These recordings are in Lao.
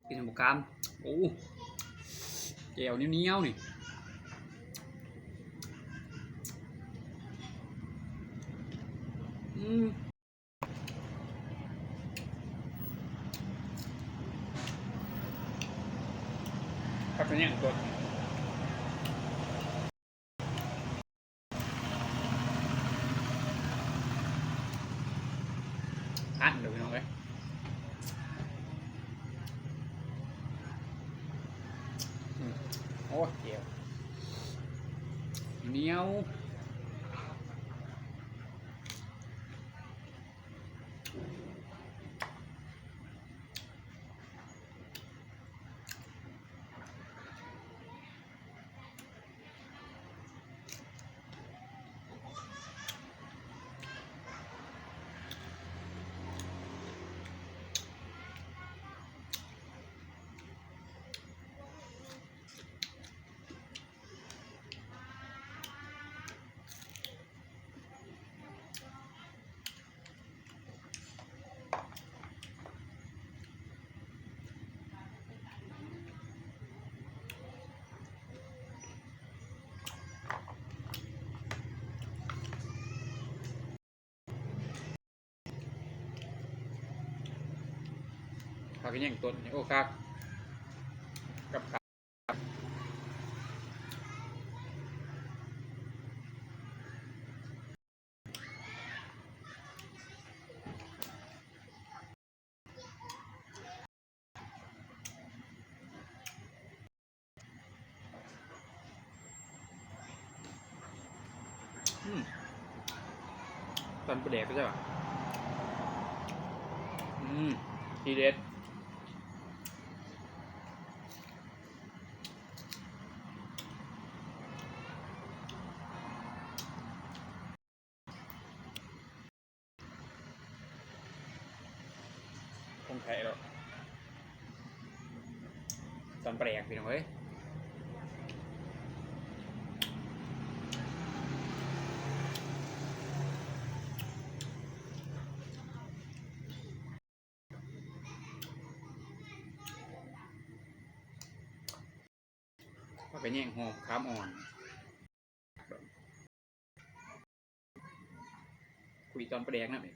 ກິນໝາກຂາມ ໂອ້ ແຈ່ວໜຽວໆ ນີ້ ອືມ ຜັກກະແຍງຕົວ ອັນເດີ ພີ່ນ້ອງເອີຍ ອືມ ໂອ້ ແຈ່ວໜຽວ. ຜັກກະແຍງຕົ້ນ ໂອ້ ຄັກ ກັບ ອືມ ຕຳປາແດກເຂົາເຈົ້າ ອືມ ທີເດັດ. ຂອງແທ້ແລ້ວ ຕຳປາແດກ ພີ່ນ້ອງເອີຍ. ຜັກກະແຍງຫອມຂາມອ່ອນ ຄຸຍຕຳປາແດກນຳອີກ.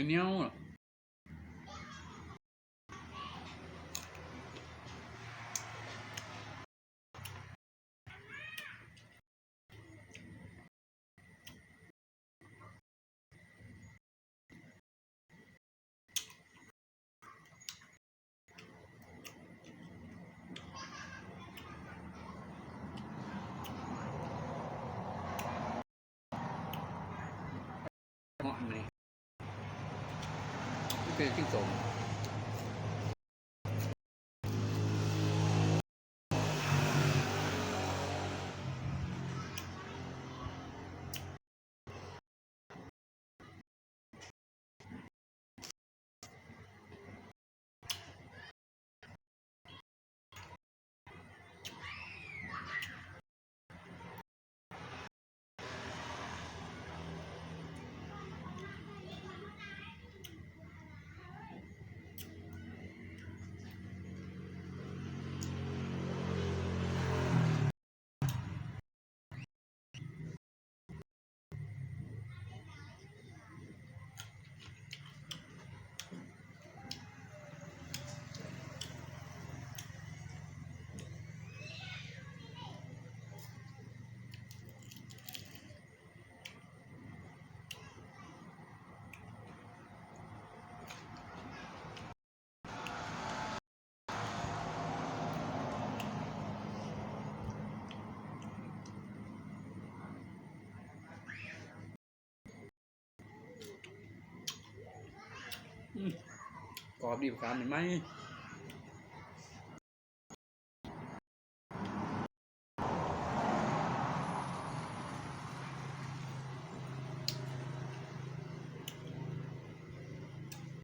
ໜຽວໆ ເໝາະນີ້ ຄືກິນສົ້ມ. ອືມ ກອບດີ ບັກຂາມໃໝ່ໆ.